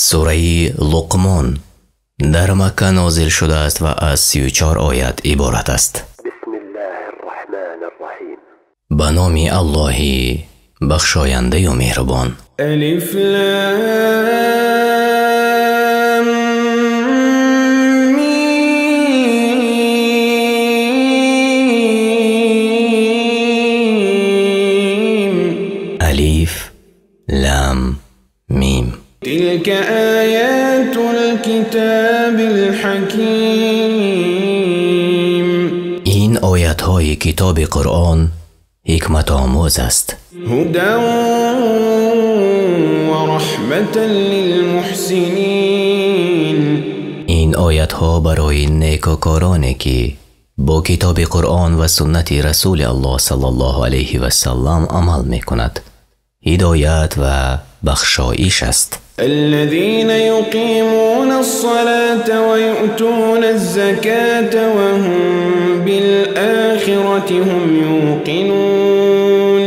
Сураи Луқмон дар Макка нозил шудааст ва аз 34 оят иборат аст. Ба номи Аллоҳи бахшояндаю меҳрубон. Алиф лам мим. Алиф лам мим. تلك آيات الكتاب الحكيم. Ин оятҳои китоби Қуръон ҳикматомӯз аст. هدى ورحمة للمحسنين. Ин оятҳо барои некӯкороне, ки бо китоби Қуръон ва суннати Расули Аллоҳ саллаллоҳу алайҳи васаллам амал мекунад, ҳидоят ва бахшоиш аст. الذين يقيمون الصلاة ويؤتون الزكاة وهم بالآخرة هم يوقنون.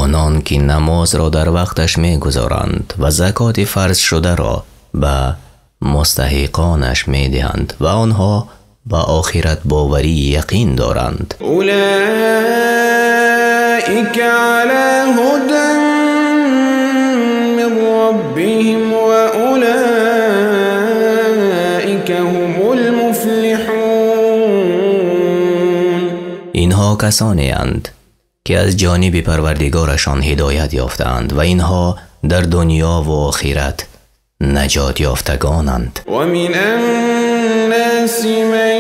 Онон ки намозро дар вақташ мегузоранд ва закоти фарзшударо ба мустаҳиқонаш медиҳанд ва онҳо ба охират боварии яқин доранд. أولئك على هدى من ربهم وأولئك هم المفلحون. Инҳо касонеанд, ки аз ҷониби Парвардигорашон ҳидоят ёфтаанд ва инҳо дар дунё ва охират наҷот ёфтагонанд. ومن الناس من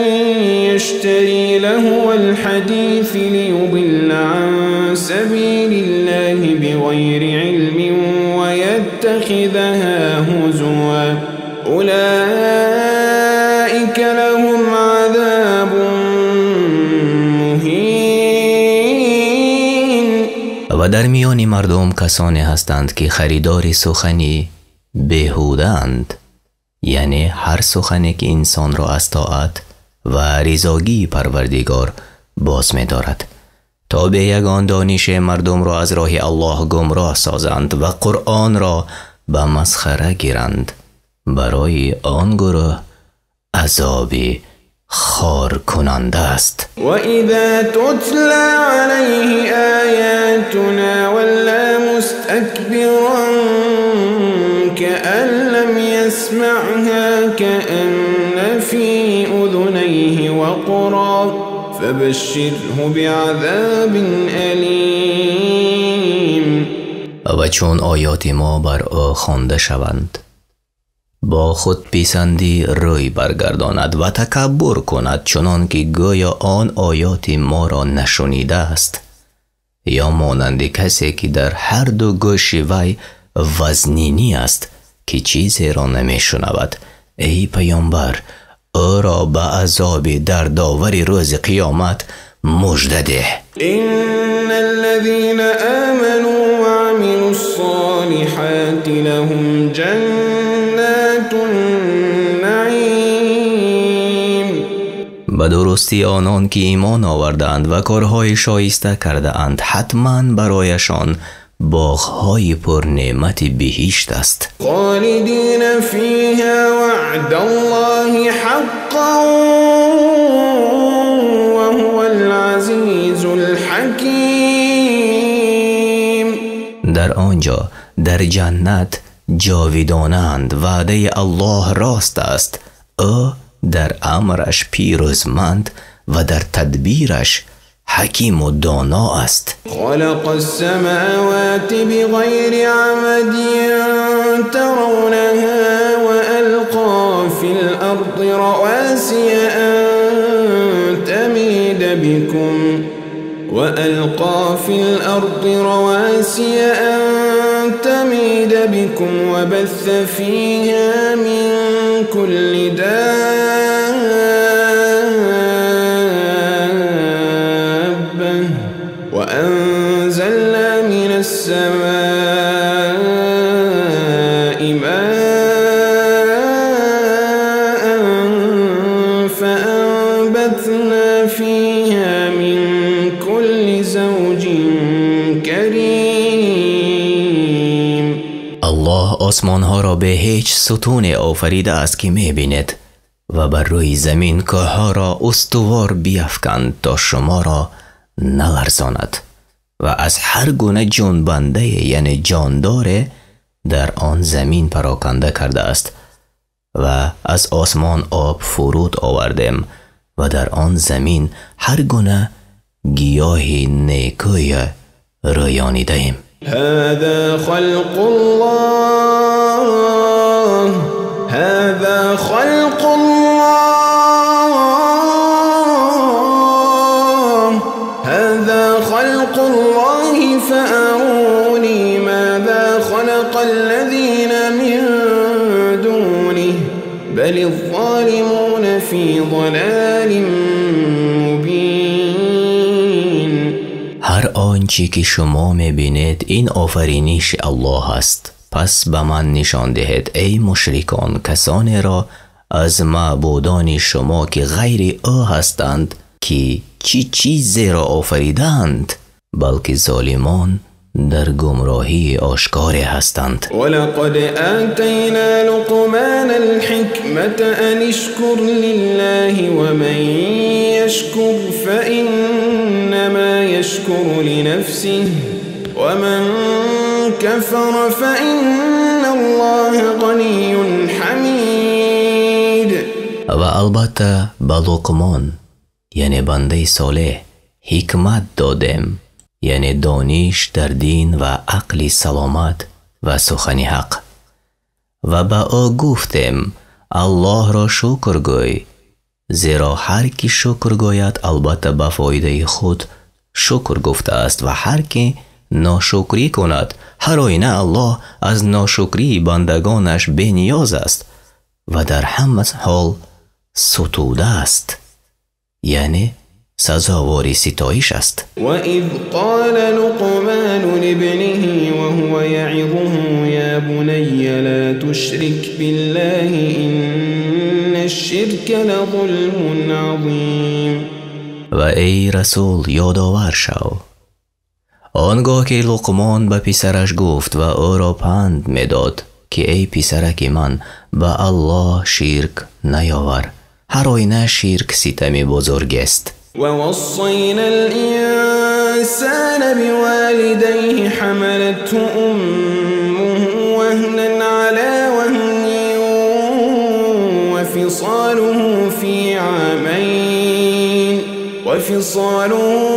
يشتري لهو الحديث ليضل عن سبيل الله بغير علم ويتخذها هزوا أولئك لهم عذاب مهين. Ва дар миёни мардум касоне ҳастанд, ки харидори сухани беҳудаанд, яъне ҳар сухане ки инсонро аз тоат ва ризогии Парвардигор боз медорад, то бе ягон донише мардумро аз роҳи Аллоҳ гумроҳ созанд ва Қуръонро ба масхара гиранд. Барои он гурӯҳ азоби хоркунанда аст. وإذا تتلى عليه آياتنا ولى مستكبرا كأن لم يسمعها كأن في أذنيه وقرا فبشره بعذاب أليم. Ва чун оёти мо бар ӯ хонда шаванд, бо худписандӣ рӯй баргардонад ва такаббур кунад, чунон ки гӯё он оёти моро нашунидааст, ё монанди касе ки дар ҳар ду гӯши вай вазнинӣ аст, ки чизеро намешунавад. Эй паёмбар, ӯро ба азоби дардовари рӯзи қиёмат мужда деҳ. إن الذين آمنوا وعملوا الصالحات لهم جنات النعيم. Ба дурустӣ онон ки имон овардаанд ва корҳои шоиста кардаанд, ҳатман барояшон боғҳои пурнеъмати биҳишт аст. خالدين فيها وعد الله حقا وهو العزيز الحكيم. Дар он ҷо дар ҷаннат ҷовидонаанд. Ваъдаи Аллоҳ рост аст. Ӯ дар амраш пирӯзманд ва дар тадбираш ҳакиму доно аст. خلق السماوات بغير عمد ترونها وألقى في الأرض رواسي أن تميد بكم وألقى في الأرض رواسي أن تميد بكم وبث فيها من كل دابة وأنزلنا من السماء ماء فأنبتنا فيها من كل زوج كريم. Аллоҳ осмонҳоро бе ҳеҷ сутуне офаридааст, ки мебинед, ва бар рӯи замин кӯҳҳоро устувор биафканд, то шуморо наларзонад, ва аз ҳар гуна ҷунбандае, яъне ҷондоре, дар он замин пароканда кардааст, ва аз осмон об фуруд овардем ва дар он замин ҳар гуна гиёҳи некӯе рӯёнидаем. هذا خلق الله هذا خلق الله هذا خلق الله فأروني ماذا خلق الذين من دونه بل الظالمون في ضلال مبين. Ҳар он чӣ ки шумо мебинед, ин офариниши Аллоҳ аст. Пас ба ман нишон диҳед, эй мушрикон, касонеро аз маъбудони шумо, ки ғайри ӯ ҳастанд, ки чӣ чизеро офаридаанд, балки золимон дар гумроҳии ошкоре ҳастанд. ولقد آتينا لقمان الحكمة أن اشكر لله ومن يشكر فإنما يشكر لنفسه ومن كفر فإن الله غني حميد. Ва албатта ба Луқмон, яъне бандаи солеҳ, ҳикмат додем, яъне дониш дар дин ва ақли саломат ва сухани ҳақ. Ва ба ӯ гуфтем: Аллоҳро шукр гӯй, зеро ҳар ки шукр гӯяд, албатта ба фоидаи худ шукр гуфтааст, ва ҳар ки ношукрӣ кунад, ҳар оина Аллоҳ аз ношукрии бандагонаш бениёз аст ва дар ҳама ҳол сутуда аст, яъне сазовори ситоиш аст. وإذ قال لقمان لابنه وهو يعظه يا بني لا تشرك بالله إن الشرك لظلم عظيم. Ва эй расул, ёдовар шав он гоҳ ки Луқмон ба писараш гуфт ва ӯро панд медод, ки эй писараки ман, ба Аллоҳ ширк наёвар, ҳар оина ширк ситами бузургест. ووصينا الإنسان بوالديه حملته أمه وهنا على وهن وفصاله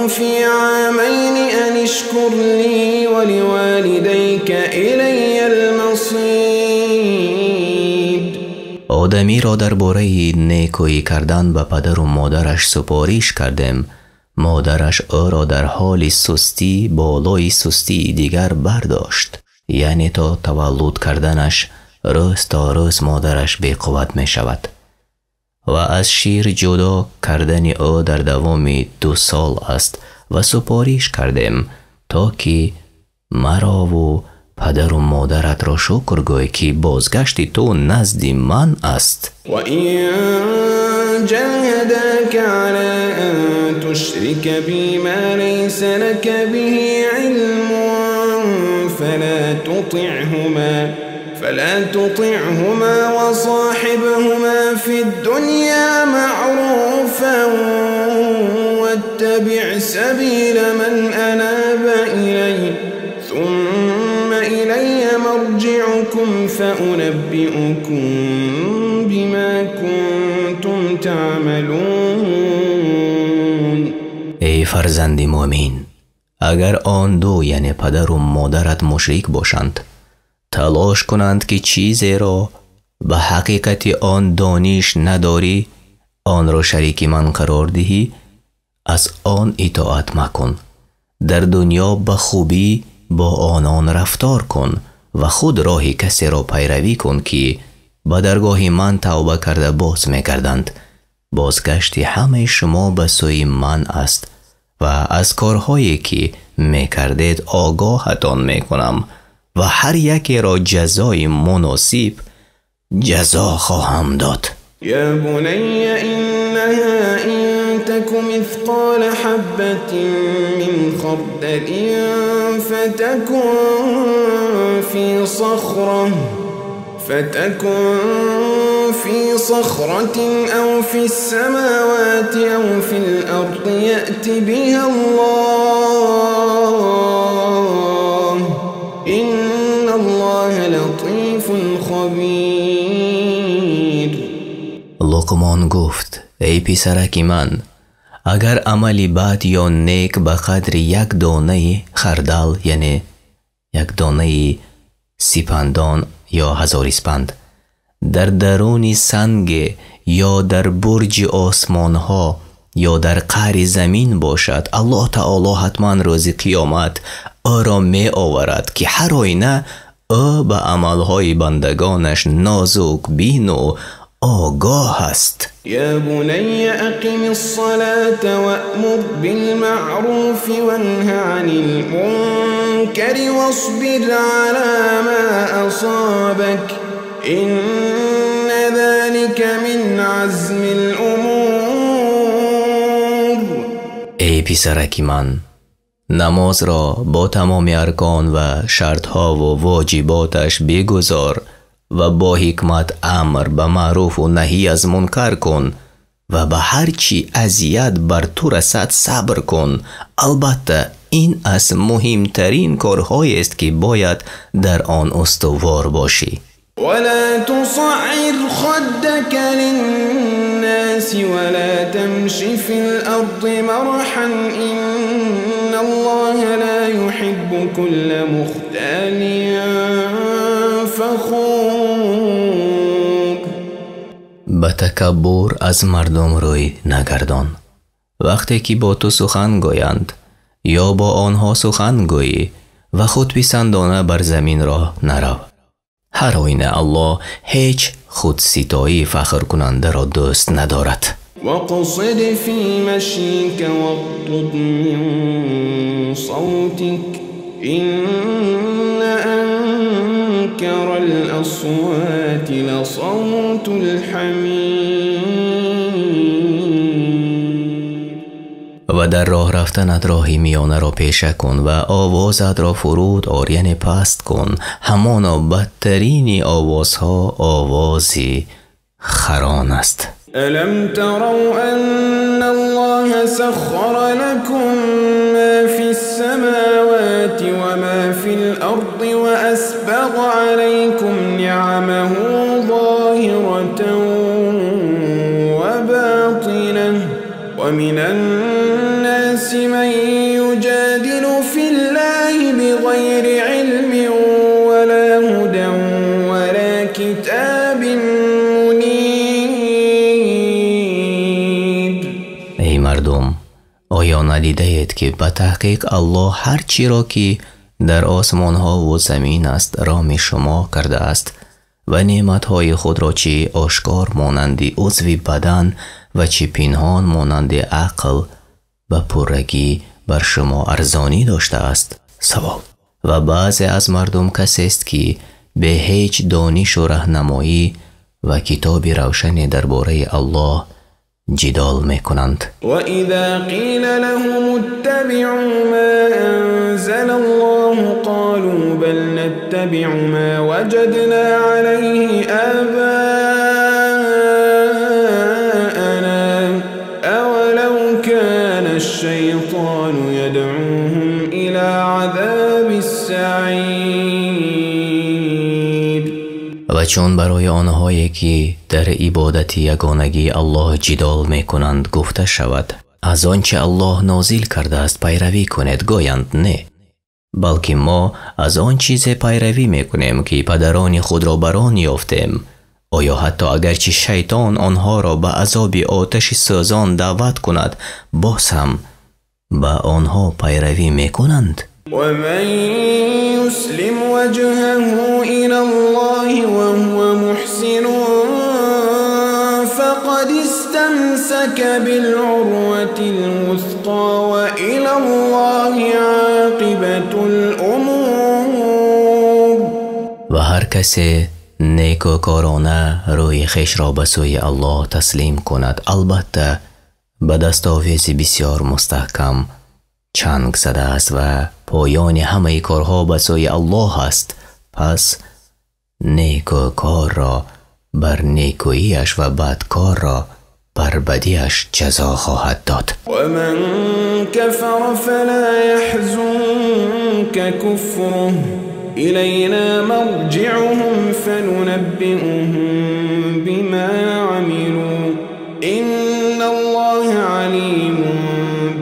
في عامين أن اشكر لي ولوالديك إلي المصير. Одамиро дар бораи некӯӣ кардан ба падару модараш супориш кардем. Модараш ӯро дар ҳоли сустӣ болои сустии дигар бардошт, яъне то таваллуд карданаш рӯз то рӯз модараш беқувват мешавад, ва аз шир ҷудо кардани ӯ дар давоми 2 сол аст. Ва супориш кардем, то ки марову падару модаратро шукр гӯй, ки бозгашти ту назди ман аст. وإن جاهداك على أن تشرك بي ما ليس لك به علم فلا تطعهما وصاحبهما في الدنيا معروفا واتبع سبيل من أناب إلي ثم إلي مرجعكم فأنبئكم بما كنتم تعملون. Эй фарзанди мӯмин, агар он ду, яъне падару модарат, мушрик бошанд, талош кунанд, ки чизеро ба ҳақиқати он дониш надорӣ, онро шарики ман қарор диҳӣ, аз он итоат макун. Дар дунё ба хубӣ бо онон рафтор кун ва худ роҳи касеро пайравӣ кун, ки ба даргоҳи ман тавба карда боз мекарданд. Бозгашти ҳамаи шумо ба сӯи ман аст ва аз корҳое ки мекардед огоҳатон мекунам ва ҳар якеро ҷазои муносиб ҷазо хоҳам дод. يا بني إنها إن تك مثقال حبة من خردل فتكن في صخرة أو في السماوات أو في الأرض يأت بها الله إن الله لطيف خبير. Луқмон гуфт: эй писараки ман, агар амали бад ё нек ба қадри як донаи хардал, яъне як донаи сипандон ё ҳазориспанд, дар даруни санге ё дар бурҷи осмонҳо ё дар қаъри замин бошад, Аллоҳ таоло ҳатман рӯзи қиёмат ӯро меоварад, ки ҳар оина ӯ ба амалҳои бандагонаш нозук бину огоҳ аст. يا بني أقم الصلاة وأمر بالمعروف وانه عن المنكر واصبر على ما أصابك إن ذلك من عزم الأمور. Эй писараки ман, намозро бо тамоми аркон ва шартҳову воҷиботаш бигузор ва бо ҳикмат амр ба маъруфу наҳӣ аз мункар кун ва ба ҳар чӣ азият бар ту расад сабр кун. Албатта, ин аз муҳимтарин корҳоест, ки бояд дар он устувор бошӣ. ولا تصعر خدك للناس ولا تمش في الأرض مرحا إن الله لا يحب كل مختال فخور. Ба такаббур аз мардум рӯй нагардон. Вақте ки бо ту сухан гӯянд ё бо онҳо сухан гӯӣ ва худписандона бар замин роҳ нарав. Ҳар оина Аллоҳ ҳеҷ худситоӣ фахркунандаро дӯст надорад. وقصد في مشيك واغضض من صوتك إن أنكر الأصوات لصوت الحمير. Ва дар роҳ рафтанат роҳи миёнаро пеша кун ва овозатро фуруд ор, яъне паст кун. Ҳамоно бадтарини овозҳо овози харон аст. ألم تروا أن الله سخر لكم ما في السماوات وما في الأرض وأسبغ عليكم نعمه ظاهرة وباطنة ومن الناس من يجادل في الله بغير علم ولا هدى ولا كتاب منير. Эй мардум, оё надидаед, ки ба таҳқиқ Аллоҳ ҳар чиро, ки дар осмонҳову замин аст, роми шумо кардааст ва неъматҳои худро чӣ ошкор монанди узви бадан ва чӣ пинҳон монанди ақл ба пуррагӣ бар шумо арзонӣ доштааст? Савол. Ва баъзе аз мардум касест, ки бе ҳеҷ донишу раҳнамоӣ ва китоби равшане дар бораи Аллоҳ ҷидол мекунанд. وإذا قيل لهم اتبعوا ما أنزل الله قالوا بل نتبع ما وجدنا عليه آباءنا أولو كان الشيطان يدعوهم إلى عذاب السعير. Ва чун барои онҳое, ки дар ибодати ягонагии Аллоҳ ҷидол мекунанд, гуфта шавад: аз он чи Аллоҳ нозил кардааст пайравӣ кунед, гӯянд: не, балки мо аз он чизе пайравӣ мекунем, ки падарони худро бар он ёфтем. Оё ҳатто агарчи шайтон онҳоро ба азоби оташи сӯзон даъват кунад, боз ҳам ба онҳо пайравӣ мекунанд? ومن يسلم وجهه إلى الله وهو محسن فقد استمسك بالعروة الوثقى وإلى الله عاقبة الأمور. Ва ҳар касе Некӯкорона рӯи хешро ба сӯи Аллоҳ таслим кунад, албатта ба дастовези бисёр мустаҳкам чанг задааст ва поёни ҳамаи корҳо ба сӯи Аллоҳ аст. Пас некӯкорро бар некӯияш ва бадкорро бар бадиаш ҷазо хоҳад дод. ومن كفر فلا يحزنك كفره إلينا مرجعهم فننبئهم بما عملوا إن الله عليم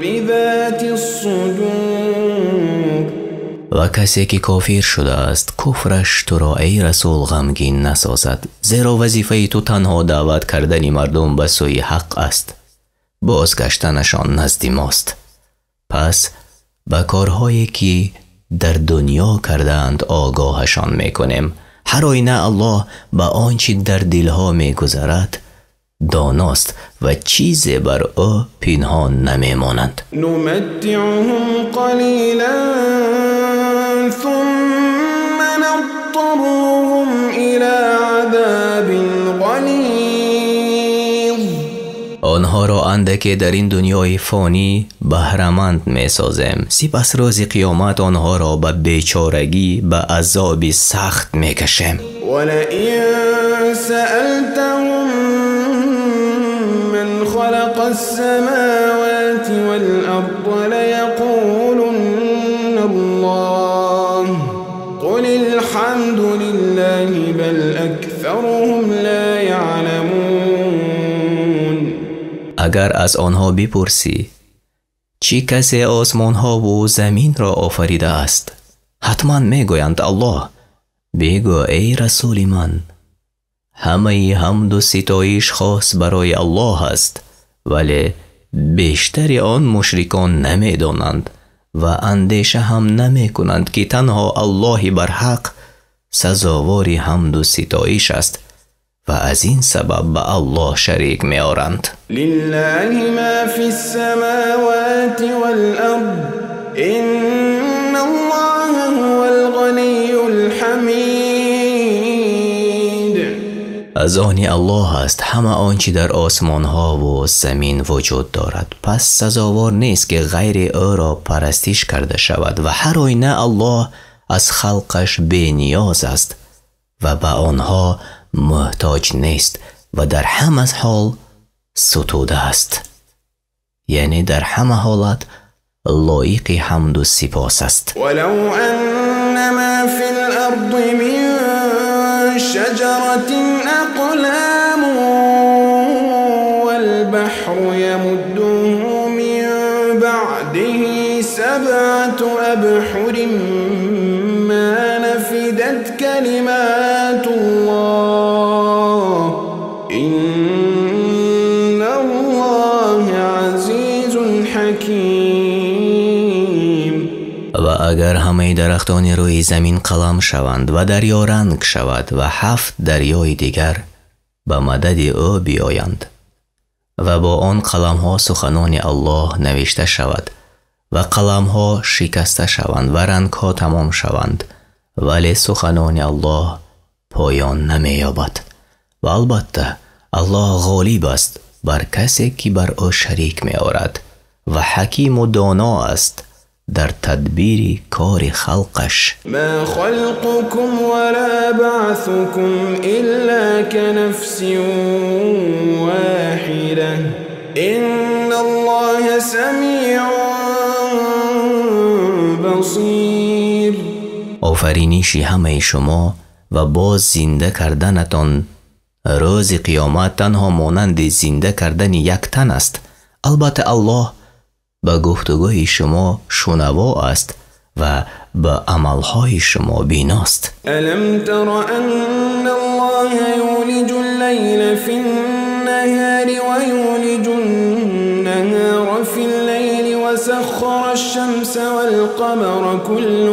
بذات الصدور. Ва касе ки кофир шудааст, куфраш туро эй расул ғамгин насозад, зеро вазифаи ту танҳо даъват кардани мардум ба сӯи ҳақ аст. Бозгаштанашон назди мост. Пас ба корҳое ки дар дунё кардаанд огоҳашон мекунем. Ҳар оина Аллоҳ ба он чи дар дилҳо мегузарад доност ва чизе бар ӯ пинҳон намемонанд. نمتعهم قليلا ثم نضطرهم إلى عذاب غليظ. Онҳоро андаке дар ин дунёи фонӣ баҳраманд месозем, сипас рӯзи қиёмат онҳоро ба бечорагӣ ба азоби сахт мекашем. ولئن سألتهم من خلق السماوات والأرض ليقولن الله قل الحمد لله بل أكثرهم لا يعلمون. Агар аз онҳо бипурсӣ, чӣ касе осмонҳову заминро офаридааст, ҳатман мегӯянд Аллоҳ. Бигӯ эй расули ман, ҳамаи ҳамду ситоиш хос барои Аллоҳ аст, вале бештари он мушрикон намедонанд ва андеша ҳам намекунанд, ки танҳо Аллоҳи барҳақ сазовори ҳамду ситоиш аст ва аз ин сабаб ба Аллоҳ шарик меоранд. لله ما في السماوات والأرض إن الله هو الغني الحميد. Аз они Аллоҳ аст ҳама он чи дар осмонҳову замин вуҷуд дорад. Пас сазовор нест, ки ғайри ӯро парастиш карда шавад ва ҳар оина Аллоҳ аз халқаш бениёз аст ва ба онҳо муҳтоҷ нест ва дар ҳама ҳол сутуда аст, яъне дар ҳама ҳолат лоиқи ҳамду сипос аст. ولو أن ما في الأرض من شجرة أقلام والبحر يمده من بعده 7 أبحر ما نفدت كلمات الله إن الله عزيز حكيم. Ва агар ҳамаи дарахтони рӯи замин қалам шаванд ва дарё ранг шавад ва 7 дарёи дигар ба мадади ӯ биёянд ва бо он қаламҳо суханони Аллоҳ навишта шавад ва қаламҳо шикаста шаванд ва рангҳо тамом шаванд, вале суханони Аллоҳ поён намеёбад. Ва албатта Аллоҳ ғолиб аст бар касе ки бар ӯ шарик меорад ва ҳакиму доно аст дар тадбири кори халқаш. ما خلقكم ولا بعثكم إلا كنفس واحدة إن الله سميع بصير. Офариниши ҳамаи шумо ва боз зинда карданатон рӯзи қиёмат танҳо монанди зинда кардани як тан аст. Албатта Аллоҳ ба гуфтугӯи шумо шунаво аст ва ба амалҳои шумо биност. ألم تر أن الله يولج الليل في النهار ويولج النهار في الليل وسخر الشمس والقمر كل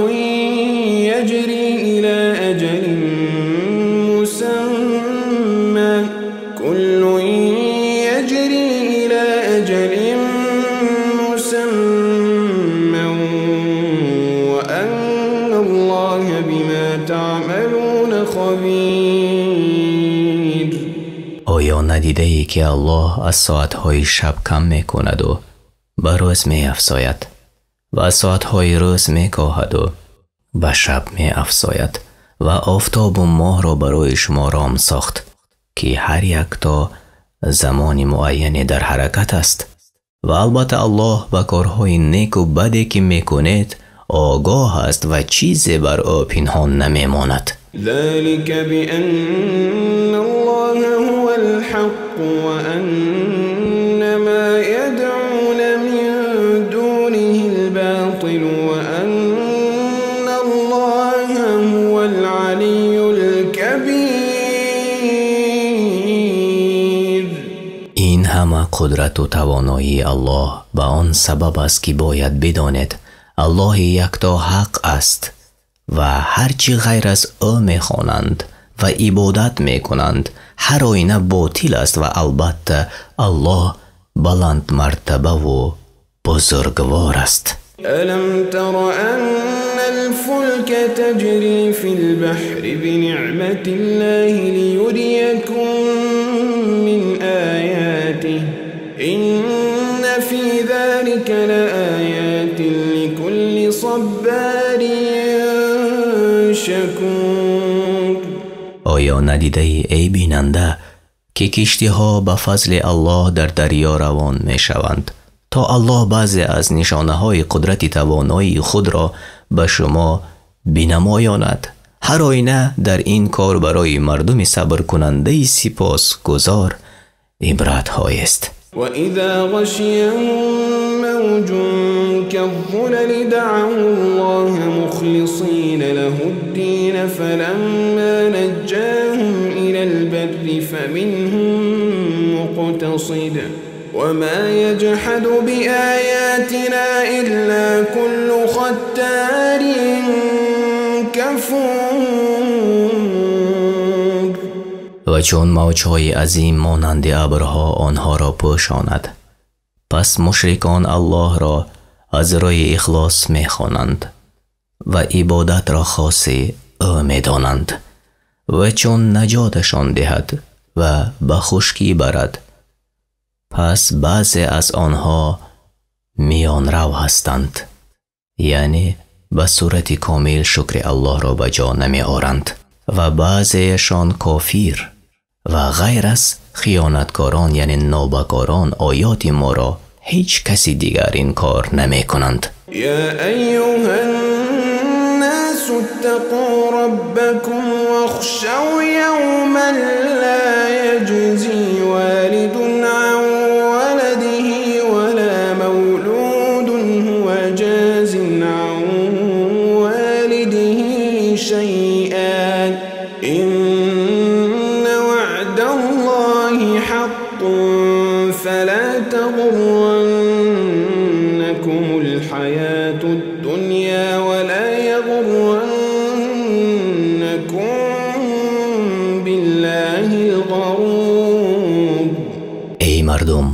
يجري إلى أجل مسمى كل يجري إلى أجل مسمى وأن الله بما تعملون خبير. Оё надидаӣ, ки Аллоҳ аз соатҳои шаб кам мекунаду ба рӯз меафзояд ва аз соатҳои рӯз мекоҳаду ба шаб меафзояд ва офтобу моҳро барои шумо ром сохт, ки ҳар як то замони муайяне дар ҳаракат аст ва албатта Аллоҳ ба корҳои неку баде, ки мекунед, огоҳ аст ва чизе бар ӯ пинҳон намемонад. ذلك بأن الله هو الحق وأن ما يدعون من دونه الباطل وأن الله هو العلي الكبير. Ин ҳама қудрату тавоноии Аллоҳ ба он сабаб аст, ки бояд бидонед, Аллоҳи якто ҳақ аст ва ҳар чӣ ғайр аз ӯ мехонанд ва ибодат мекунанд, ҳар оина ботил аст ва албатта Аллоҳ баландмартабаву бузургвор аст. ألم تر أن الفلك تجري في البحر بنعمة الله ليريكم من آياته إن في ذلك لآيات لكل صبار شكور. Оё надидаӣ, эй бинанда, ки киштиҳо ба фазли Аллоҳ дар дарё равон мешаванд, то Аллоҳ баъзе аз нишонаҳои қудрати тавоноии худро ба шумо бинамоёнад? Ҳар оина дар ин кор барои мардуми сабркунандаи сипосгузор ибратҳоест. وإذا غشيهم موج كالظلل دعوا الله مخلصين له الدين فلما نجاهم إلى البر فمنهم مقتصد وما يجحد بآياتنا إلا كل ختار كفور. Ва чун мавҷҳои азим монанди абрҳо онҳоро пӯшонад, пас мушрикон Аллоҳро аз рӯи ихлос мехонанд ва ибодатро хоси ӯ медонанд ва чун наҷоташон диҳад ва ба хушкӣ барад, пас баъзе аз онҳо миёнрав ҳастанд, яъне ба сурати комил шукри Аллоҳро ба ҷо намеоранд ва баъзеяшон кофир ва ғайр аз хиёнаткорон, яъне нобакорон, оёти моро ҳеҷ каси дигар инкор намекунанд. يا أيها الناس اتقوا ربكم واخشوا يوما لا يجزي والد عن ولده ولا مولود هو جاز عن والده شيئا إن وعد الله حق فلا تغرنكم الحياة الدنيا ولا يغرنكم بالله الغرور. Эй мардум,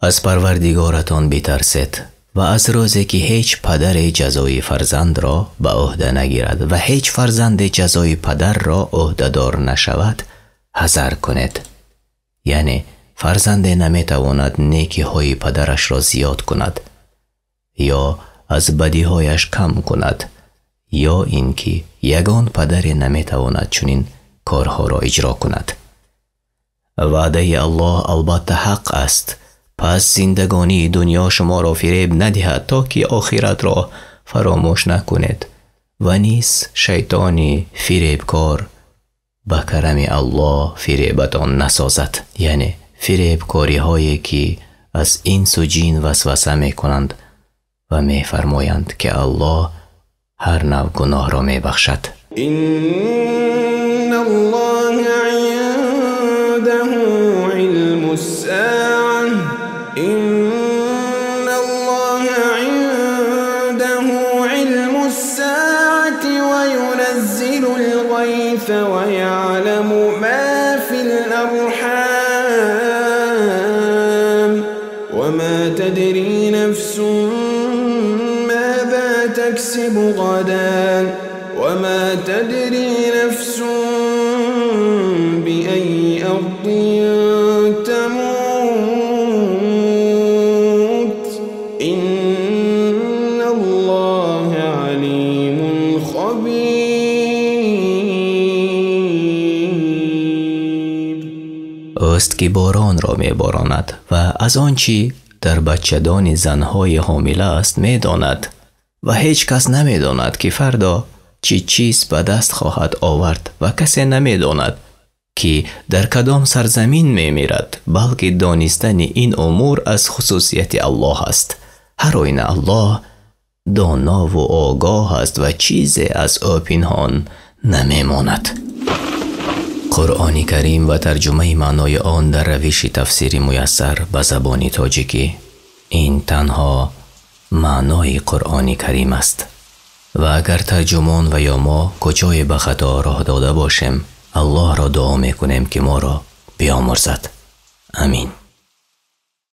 аз Парвардигоратон битарсед ва аз рӯзе, ки ҳеҷ падаре ҷазои фарзандро ба ӯҳда нагирад ва ҳеҷ фарзанде ҷазои падарро ӯҳдадор нашавад, ҳазар кунед. Яъне фарзанде наметавонад некиҳои падарашро зиёд кунад ё аз бадиҳояш кам кунад, ё ин ки ягон падаре наметавонад чунин корҳоро иҷро кунад. Ваъдаи Аллоҳ албатта ҳақ аст, пас зиндагонии дунё шуморо фиреб надиҳад, то ки охиратро фаромӯш накунед ва низ шайтони фиребкор ба карами Аллоҳ фиребатон насозад, яъне фиребкориҳое, ки аз инсу ҷин васваса мекунанд ва мефармоянд, ки Аллоҳ ҳар нав гуноҳро мебахшад. إن الله عنده علم الساعة إن الله عنده علم الساعة وينزل الغيث ويعلم ما في الأرحام وما تدري نفس ماذا تكسب غدا وما تدري نفس بأي أرض Ӯст ки боронро меборонад ва аз он чӣ дар бачадони занҳои ҳомила аст медонад ва ҳеҷ кас намедонад, ки фардо чӣ чиз ба даст хоҳад овард ва касе намедонад, ки дар кадом сарзамин мемирад, балки донистани ин умур аз хусусияти Аллоҳ аст. Ҳар оина Аллоҳ донову огоҳ аст ва чизе аз ӯ пинҳон намемонад. Қуръони Карим ва тарҷумаи маънои он дар равиши тафсири муяссар ба забони тоҷикӣ. Ин танҳо маънои Қуръони Карим аст. Ва агар тарҷумон ва ё мо куҷое ба хато роҳ дода бошем, Аллоҳро дуо мекунем, ки моро биомӯрзад. Амин.